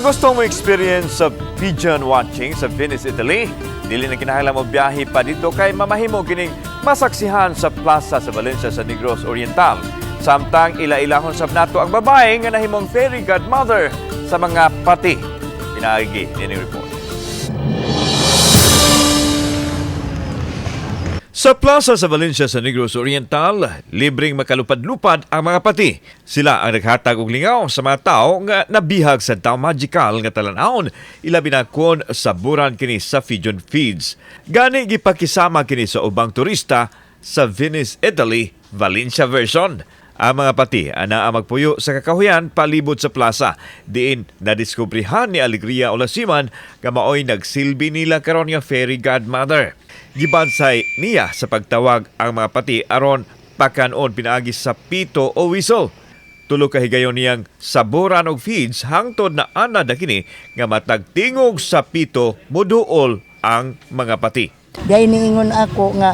Sa gusto mo experience sa pigeon watching sa Venice, Italy, dili na kinahanglan mo biyahe pa dito kay mamahimo kining masaksihan sa plaza sa Valencia sa Negros Oriental. Samtang ila-ilahon sab nato ang babae nga nahimong fairy godmother sa mga pati. Pinaagi nining report. Sa plaza sa Valencia sa Negros Oriental, libreng makalupad-lupad ang mga pati. Sila ang naghatag og lingaw sa mga tao nga nabihag sa daw magical nga talan-awon, ilabi na kon saburan kini sa pigeon feeds. Gani gipakisama kini sa ubang turista sa Venice, Italy, Valencia version. Ang mga pati anaa magpuyo sa kakahuyan palibot sa plaza. Diin nadiskubrihan ni Alegria Olasiman nga maoy nagsilbi nila karon nga fairy godmother. Gibansay niya sa pagtawag ang mga pati aron pakanon pinaagi sa pito o whistle. Tulo ka higayon niyang saburan og feeds hangtod na anad na kini nga matag tingog sa pito moduol ang mga pati. Dahil niingon ako nga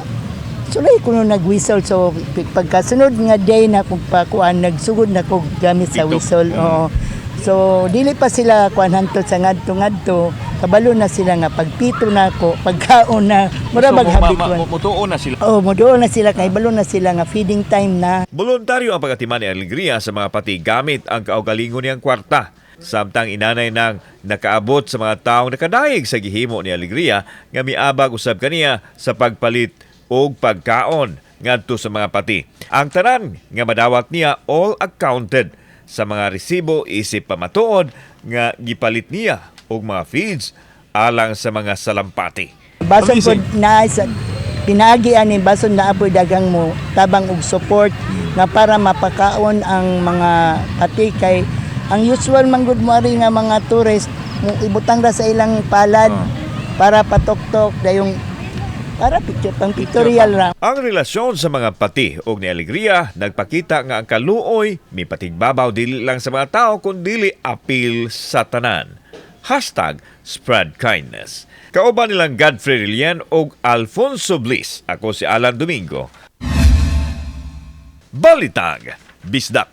sulay ko nung nag-whistle, so pagkasunod nga day na kung pakuan, nagsugod na ko gamit sa whistle. Oo. So dili pa sila kuan hantod sa ngadto ngadto, kabalo na sila nga pagpito na ako, pagkaon na, mura So, bag habituan. mutuo na sila. Oh, muduol na sila kay balo na sila nga feeding time na. Voluntaryo ang pagatiman ni Alegria sa mga pati gamit ang kaugalingon niyang kwarta. Samtang inanay nang nakaabot sa mga taong nakadayeg sa gihimo ni Alegria nga miabag usab kaniya sa pagpalit og pagkaon ngadto sa mga pati. Ang tanan nga madawat niya, all accounted sa mga resibo isip pamatuod nga gipalit niya og mga feeds alang sa mga salampati. Bason Amazing. pod na sa pinaagi ani, bason na apoy dagang mo tabang og support nga para mapakaon ang mga pati, kay ang usual man gud mo ari nga mga tourist mo ibutang ra sa ilang palad para patoktok dayong para picture, pang pictorial ra. Ang relasyon sa mga pati og ni Alegria nagpakita nga ang kaluoy mipatigbabaw dili lang sa mga tao kundili apil sa tanan. #SpreadKindness. Kauban nilang Godfrey Rillian og Alfonso Bliss. Ako si Alan Domingo. Balitag, Bisdak.